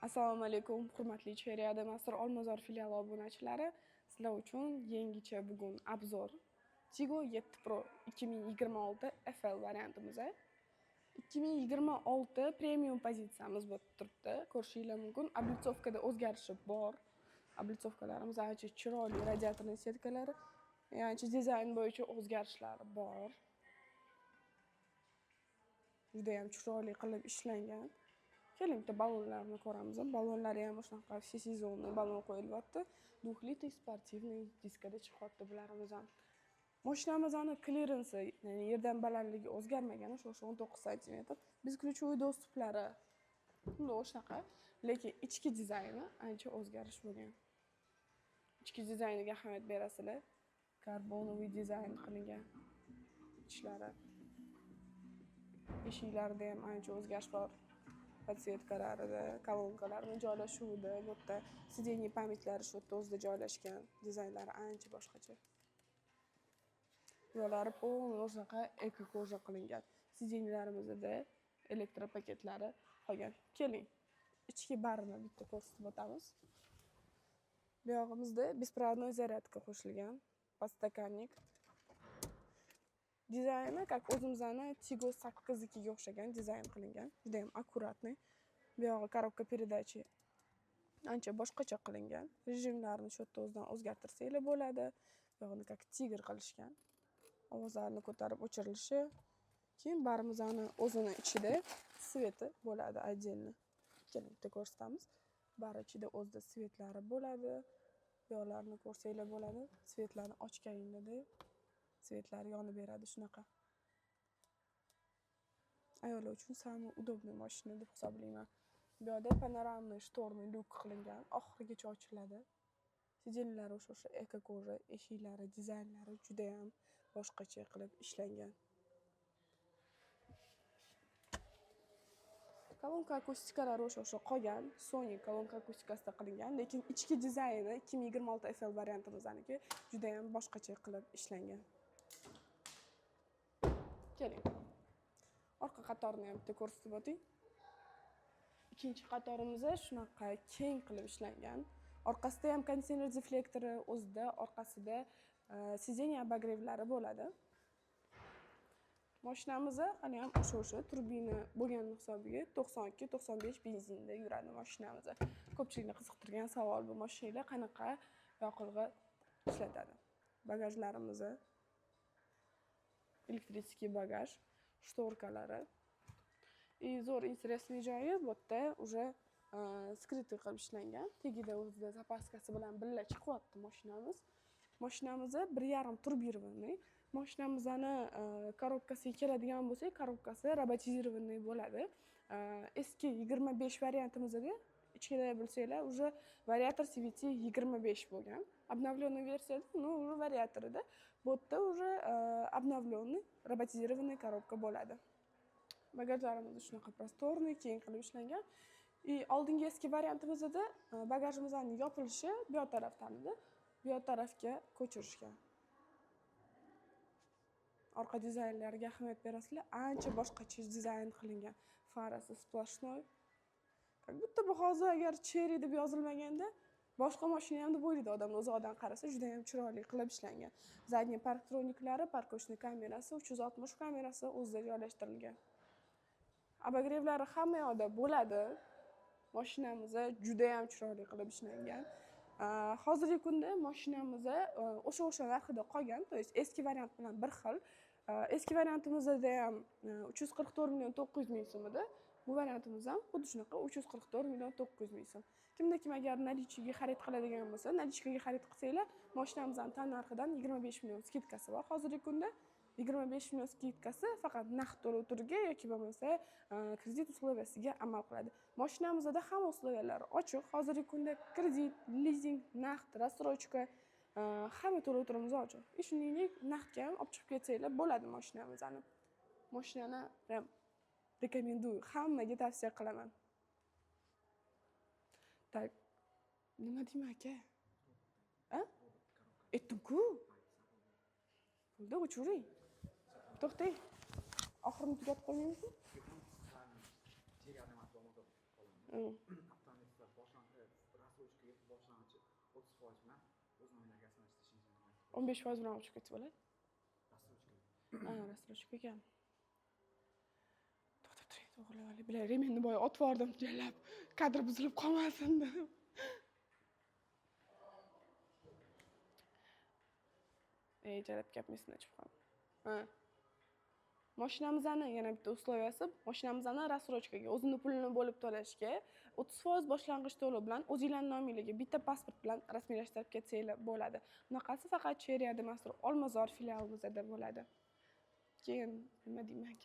Assalomu alaykum, hurmatli Chery Adamastor Olmazor filiali obunachilari. Sizlar uchun yangicha bugun обзор. Tiggo 7 Pro 2026 FL variantimiz. 2026 premium pozitsiyamiz bo'lib turibdi. Ko'rishinglar mumkin. Облицовка da o'zgarishi bor. Облицовка larimiz ancha chiroyli, радиаторный сетка lari, ancha dizayn bo'yicha o'zgarishlar bor. Judayam chiroyli qilib ishlangan. Keling, bitta ballonlarni ko'ramiz. Ballonlari ham shunaqa всесезонный ballon qo'yilyapti. Двухлитый спортивный diskada chiqyapti bularimiz ham. Mashinamizni klirensi, ya'ni yerdan balandligi o'zgarmagan, o'sha 19 santimetr. Бесключевой доступ lari unda shunaqa, lekin ichki dizayni ancha o'zgarish bo'lgan. Ichki dizayniga ahamiyat berasizlar. Карбоновый dizayn qilingan ichlari. Eshiklarida ham ancha o'zgarish bor. Подсветка larida, kolonkalarni joylashuvida, bu yerda сиденье память lari shu yerda o'zida joylashgan. Dizaynlari ancha boshqacha. Yo'llari полный shunaqa эко кожа qilingan. Сиденье larimizda elektropaketlari qolgan. Keling, ichki barini bitta ko'rsatib o'tamiz. Bu yog'imizda беспроводной зарядка qo'shilgan, подстаканник. Dizayni как o'zimizni Tiggo 8 ga o'xshagan dizayn qilingan. Judayam аккуратный. Bu yog'i коробка передачи ancha boshqacha qilingan. Rejimlarni shu yerda o'zidan o'zgartirsanglar bo'ladi. Bu yog'ini как тигр qilishgan. Ovozlarni ko'tarib o'chirilishi. Keyin barimizni o'zini ichida свет i bo'ladi отдельно. Keling, bitta ko'rsatamiz. Bari ichida o'zida свет lari bo'ladi. Bu yoqlarini ko'rsanglar bo'ladi. Свет larni ochganingda свет lari yonib beradi shunaqa. Ayollar uchun самый удобный mashina deb hisoblayman. Bu yoqda панорамный шторный lyuk qilingan, oxirigacha ochiladi. Сиденье lari o'sha эко кожа, eshiklari, dizaynlari judayam boshqacha qilib ishlangan. Kolonka akustikalari o'sha qolgan, Sony kolonka akustikasida qilingan, lekin ichki dizayni 2026 FL variantimizniki judayam boshqacha qilib ishlangan. Keling. Orqa qatorni ham bitta ko'rsatib o'ting. Ikkinchi qatorimiz shunaqa keng qilib ishlangan. Orqasida ham konditsioner deflektori o'zida, orqasida сиденье обогрев lari bo'ladi. Mashinamiz hali ham o'sha turbina bo'lgani hisobiga 92-95 benzinda yuradi mashinamiz. Ko'pchilikni qiziqtirgan savol, bu mashinalar qanaqa yoqilg'i ishlatadi. Bagajlarimiz электрический bagaj, шторка lari. И zo'r, интересный joyi, bu yerda уже скрытый qilib ishlangan. Tagida o'zida запаска si bilan birga chiqyapti mashinamiz. Mashinamiz 1,5 турбированный. Mashinamizni коробка siga keladigan bo'lsak, коробка si роботизированный bo'ladi. Eski 25 variantimizda ichida, bilsanglar, уже вариатор CVT 25 bo'lgan. Обновленный versiyada, ну, уже variatorida. Bu yerda уже обновленный роботизированный коробка bo'ladi. Bagajlarimiz shunaqa просторный, keng qilib ishlangan. И oldingi eski variantimizda bagajimizni yopilishi bu yoq tarafdan edi. Bu yoq tarafga ko'chirishgan. Orqa dizaynlariga ahamiyat berasizlar, ancha boshqacha dizayn qilingan. Farasi сплошной. Как будто bu hozir agar Chery deb yozilmaganda, boshqa mashina ham deb o'ylaydi odamlar uzoqdan qarasa, juda ham chiroyli qilib ishlangan. Задний парктроник lari, парковочный kamerasi, 360 kamerasi o'zida joylashtirilgan. Обогрев lari hamma yoqda bo'ladi. Mashinamiz judayam chiroyli qilib ishlangan. Hozirgi kunda mashinamiz o'sha narxida qolgan, то есть eski variant bilan bir xil. Eski variantimizda ham 344 900 000 so'm edi. Bu variantimiz ham xuddi shunaqa, 344 900 000 so'm. Kimda kim agar наличка ga xarid qiladigan bo'lsa, наличка ga xarid qilsanglar, mashinamizni tan narxidan 25 million скидка si bor. Hozirgi kunda 25 million скидка si faqat naqd to'lov turiga yoki bo'lmasa kredit условия siga amal qiladi. Mashinamizda hamma условия lar ochiq. Hozirgi kunda kredit, lizing, naqd, рассрочка, hamma to'lov turimiz ochiq. И shuningdek, naqdga ham olib chiqib ketsanglar bo'ladi mashinamizni. Mashinani прям рекомендую, hammaga tavsiya qilaman. Так, nima deyman, aka? A? Aytdim-ku. Bo'ldi, o'chiring. To'xtang. Oxirini tugatib qo'ymaymizmi? Chery Adamastor Olmazor. Avtomobil. 30% bilan o'z nominglarga rasmiylashtirishingiz mumkin. 15% bilan olib chiqib ketsa bo'ladi. Рассрочка. Ha, рассрочка ekan. To'xtab turing, to'g'irlab olay. Bilar, ремень ni boya otib yubordim, jalab. Kadr buzilib qolmasin deb. Ey, jalab gapim esimdan chiqib qoldi. Ha. Mashinamizni yana bitta условия si, mashinamizni рассрочка ga, o'zini pulini bo'lib to'lashga 30% boshlang'ich to'lov bilan o'zinglarning nominglarga bitta pasport bilan rasmiylashtirib ketsanglar bo'ladi. Bunaqasi faqat Chery Adamastor Olmazor filialimizda bo'ladi. Keyin nima deyman?